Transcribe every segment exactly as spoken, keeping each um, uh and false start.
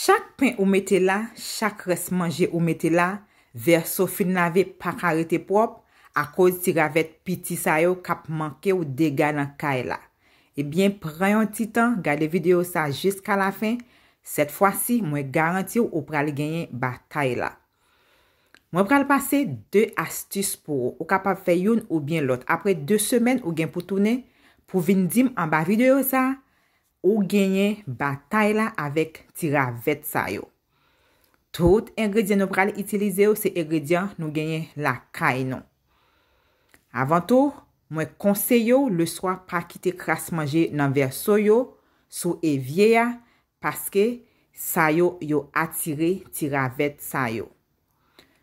Chak pen ou mete la, chak rès manje ou mete la, vèso fin lave pa ka rete pwòp, akoz ti ravèt piti sa yo k ap manke w dega nan kay la. Ebyen, pran yon ti tan, gade videyo sa jiska lafen. Sèt fwa si, mwen garanti w ou pral genyen batay la. Mwen pral pase de astis pou ou. Ou kapab fè youn oubyen lòt. Apre de semèn, ou gen pou tounen pou vin di m anba videyo sa, ou genyen batay la avèk ti ravèt sa yo. Tout engredyan nou pral itilize yo se engredyan nou genyen lakay nou. Avan tou, mwen konseye w leswa pa kite kras manje nan vèso yo, sou evye a, paske sa yo, yo atire ti ravèt sa yo.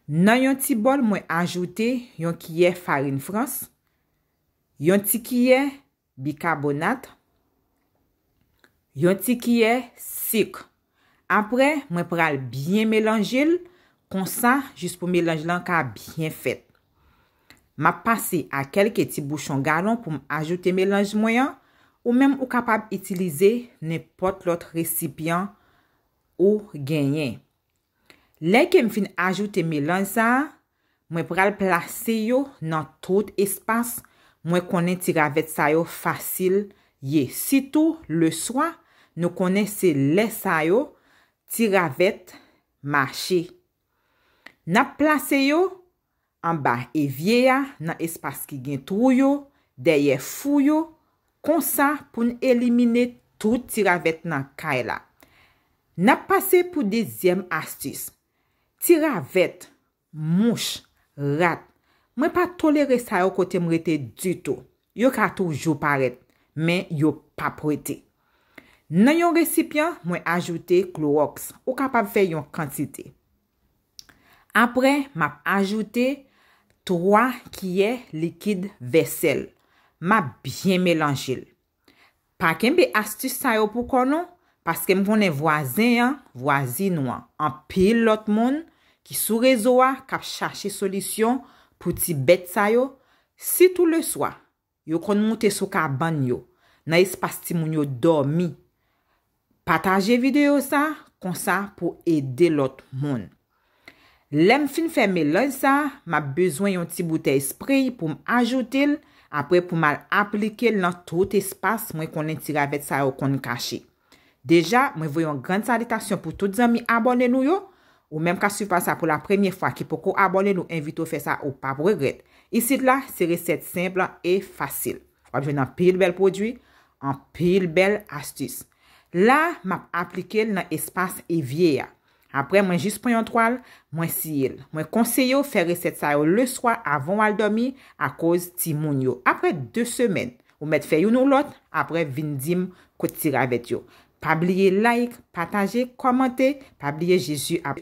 Nan yon ti bòl, mwen ajoute yon kiyè farin frans, yon ti kiyè bikabonat, yon ti kiyè sik. Apre, mwen pral byen melanje l konsa jis pou melanj lan ka byen fèt. M ap pase a kèlke ti bouchon galon pou m ajoute melanj mwen an, ou menm ou kapab itilize nenpòt lòt resipyan ou genyen. Lè ke m fin ajoute melanj sa a, mwen pral plase yo nan tout espas. Mwen konnen ti ravèt sa yo fasil ye. Sitou leswa, nou konnen se lè sa yo, ti ravèt mache. N ap plase yo anba evye a, nan espas ki gen twou yo, dèyè fou yo, konsa pou n elimine tout ti ravèt nan kay la. N ap pase pou dezyèm astis. Ti ravèt, mouch, rat. Mwen pa tolere sa yo kote m rete ditou. Yo ka toujou parèt, men yo p ap rete. Nan yon resipyan, mwen ajoute klowòks. Ou kapab fè yon kantite. Apre, m ap ajoute twa kiyè likid vèsèl. M ap byen melanje l. Pa kenbe astis sa yo pou kò nou, paske m konnen vwazen an, vwazin ou an, anpil lòt moun ki sou rezo a k ap chache solisyon pou ti bèt sa yo, sitou leswa, yo konn moute sou kabann yo, nan espas timoun yo dòmi. Pataje videyo sa, konsa pou ede lòt moun. Lè m fin fè melanj sa, m ap bezwen yon ti boutèy spray pou m ajoute l, apre pou m al aplike l nan tout espas mwen konnen ti ravèt sa yo konn kache. Deja, mwen voye yon grann salitasyon pou tout zanmi abòne nou yo. Ou menm k ap swiv paj sa pou la premyè fwa, ki poko abòne, nou envite w fè sa, ou p ap regrèt. Isit la, se resèt senp e fasil. W ap jwenn anpil bèl pwodui, anpil bèl astis. La, m ap aplike l nan espas evye a. Apre, mwen jis pran yon twal, mwen siye l. Mwen konseye w fè resèt sa yo leswa avan w al dòmi akoz timoun yo. Apre de semèn, ou mèt fè youn ou lòt, apre vin di m kot ti ravèt yo. Pa bliye like, pataje, kòmante, pa bliye Jezi ap